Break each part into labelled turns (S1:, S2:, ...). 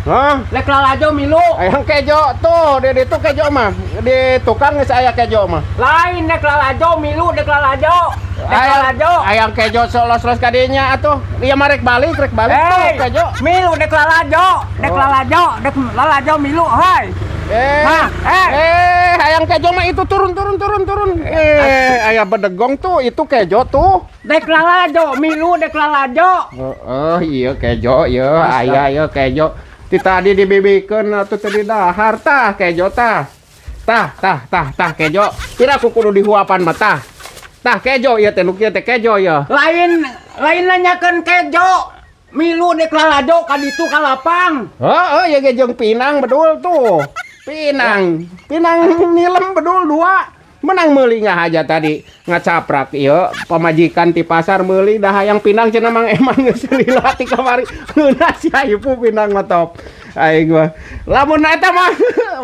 S1: Hah?
S2: Rek lalajo milu.
S1: Hayang kejo tuh, di ditu kejo mah. Di tukang geus aya kejo mah.
S2: Lain rek lalajo milu, rek lalajo. Rek lalajo.
S1: Hayang kejo solos-los kadinya atuh. Ieu mah rek balik tuh
S2: Hei,
S1: kejo.
S2: Milu dek lalajo, dek
S1: Oh.
S2: lalajo, dek lalajo milu, hai.
S1: Eh,
S2: Hah, eh.
S1: eh, hayang kejo mah itu turun, turun, turun, turun. Eh, aya bedegong tuh, itu kejo tuh.
S2: Dek lalajo, milu dek lalajo.
S1: Oh, iya kejo, iya, aya iya kejo. Ti tadi dibibikeun atuh teu didahar, tah kejo tah. Tah, tah, tah, tah kejo. Pira ku kudu dihuapan mah tah. Tah kejo ieu teh, nu kieu teh kejo ya.
S2: Lain lain nanyakeun kejo. Milu dek lalajo ka ditu ka lapang.
S1: Oh, ya ge jeung pinang bedul tuh. Pinang, pinang nilem bedul dua. Menang meuli aja tadi ngacaprak ieu pamajikan ti pasar meuli dah hayang pinang cenah. Mang Eman geus lila ti kamari, ngeunah si Aipu pinang mah top. Aing mah lamun eta mah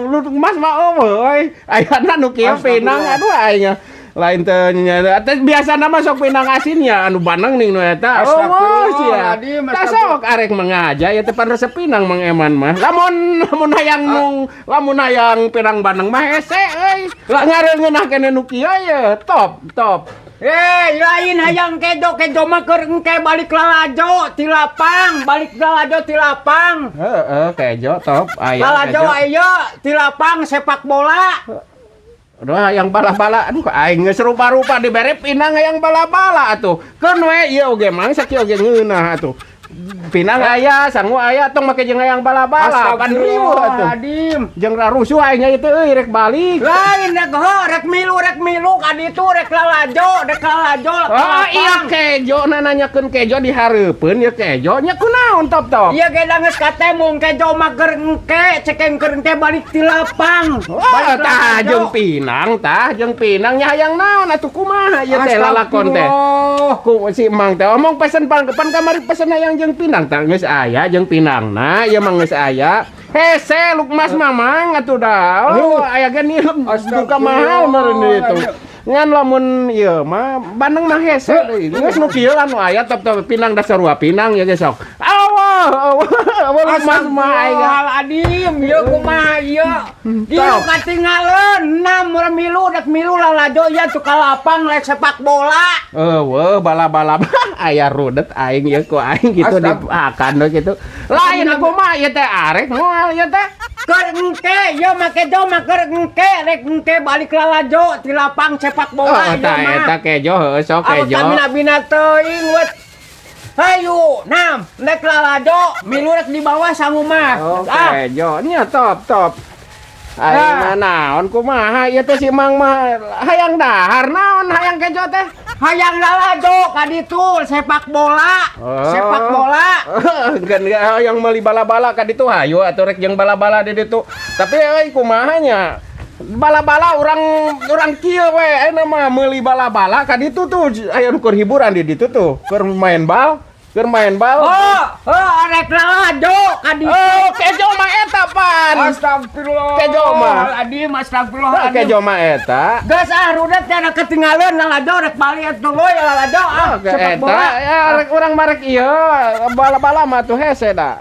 S1: lu Mas mah eueuh euy. Ayana nu kieu pinang, aduh, aing lain teu nya teh. Biasana mah sok pinang asinnya anu bandeng ning nu eta. Oh, sia.
S2: Astagfirullahaladzim,
S1: Tah sok arek mengaja ya teh pan resep pinang Mang Eman mah. Lamun lamun hayang nu lamun hayang pinang bandeng mah hese euy. Lah ngareungeunah keneh nu kieu ye, top top.
S2: Eh, lain hayang kejo, kejo mah keur engke balik lalajo ti lapang, balik lalajo ti lapang.
S1: Heeh, kejo top aya.
S2: Lalajo
S1: kejo.
S2: Aya ti lapang sepak bola.
S1: Aduh, hayang bala-bala. Aduh, aing geus rupa-rupa dibere pinang hayang bala-bala atuh. Keun we ieu oge mang sakieu oge ngeunah atuh. Pinang aya, sangu aya, tong make jeung hayang bala-bala. Pan riweuh atuh.
S2: Astagfirullahaladzim.
S1: Jeung rarusuh aing nya itu euy rek balik.
S2: Lain rek ho, rek milu ka ditu rek lalajo, rek lalajo ka
S1: Oh
S2: lapang.
S1: iya kejo, na nanyakeun kejo di hareupeun ya kejo nya kunaon, top top.
S2: Iya ge geus katemung kejo mah keur engke, cekeng keur engke balik ti lapang.
S1: Oh,
S2: Balik
S1: tah
S2: lalajo.
S1: Jeung pinang, tah jeung pinang nya hayang naon atuh, kumaha ieu teh lalakon teh?
S2: Astagfirullah.
S1: Ku si Mang teh omong pesen pan pan kamari pesen hayang jeung pinang, tah geus aya jeung pinang. Nah, ieu mah geus aya. Hese lukmas mamang atuh dah. Oh, aya ge nilem duka mahal meureun itu. Ngan lamun ieu mah bandeng mah hese deui. Geus nu kieu lah nu aya top top pinang dasar sarua pinang ya ge sok. Allah, Allah, Allah lukmas mah aing.
S2: Astagfirullahaladzim, ieu kumaha ieu? Ieu
S1: Top.
S2: katingaleun, enam urang milu rek milu lalajo ieu tuh ka lapang rek sepak bola.
S1: Eueuh bala-bala aya rudet aing ieu ku aing gitu dipakan we gitu. Lain aku mah ieu teh arek moal ieu teh.
S2: Keur engke ieu mah kejo mah keur engke rek engke balik lalajo ti lapang sepak
S1: Oh,
S2: bola ieu
S1: tah
S2: mah.
S1: eta kejo heueuh sok
S2: Anu
S1: kejo.
S2: kabina-bina teuing wet. Hayu, nam, rek lalajo, milu rek di bawah sangu mah.
S1: Oh,
S2: Ah,
S1: kejo nya top top. Aing
S2: Ah.
S1: mah naon kumaha ieu teh si Mang mah hayang dahar naon hayang kejo teh?
S2: Hayang lalajo ka ditu sepak bola.
S1: Oh.
S2: Sepak bola.
S1: Kan hayang meuli bala-bala ka ditu, hayu atuh rek jeung bala-bala di ditu. Tapi euy kumaha nya? Bala-bala urang urang kieu we ayeuna mah meuli bala-bala ka ditu tuh aya nu keur hiburan di ditu tuh, keur main bal, keur main bal.
S2: Oh, rek lalajo ka ditu.
S1: Oh, kejo mah eta pan.
S2: Astagfirullah.
S1: Kejo mah.
S2: Adim, astagfirullah.
S1: Nah, kejo mah eta.
S2: Geus ah rudet nya ketinggalan lalajo rek balik atuh we lalajo ah
S1: Oke,
S2: sepak
S1: eta
S2: bola.
S1: ya rek urang marek ieu bala-bala mah tuh hese da.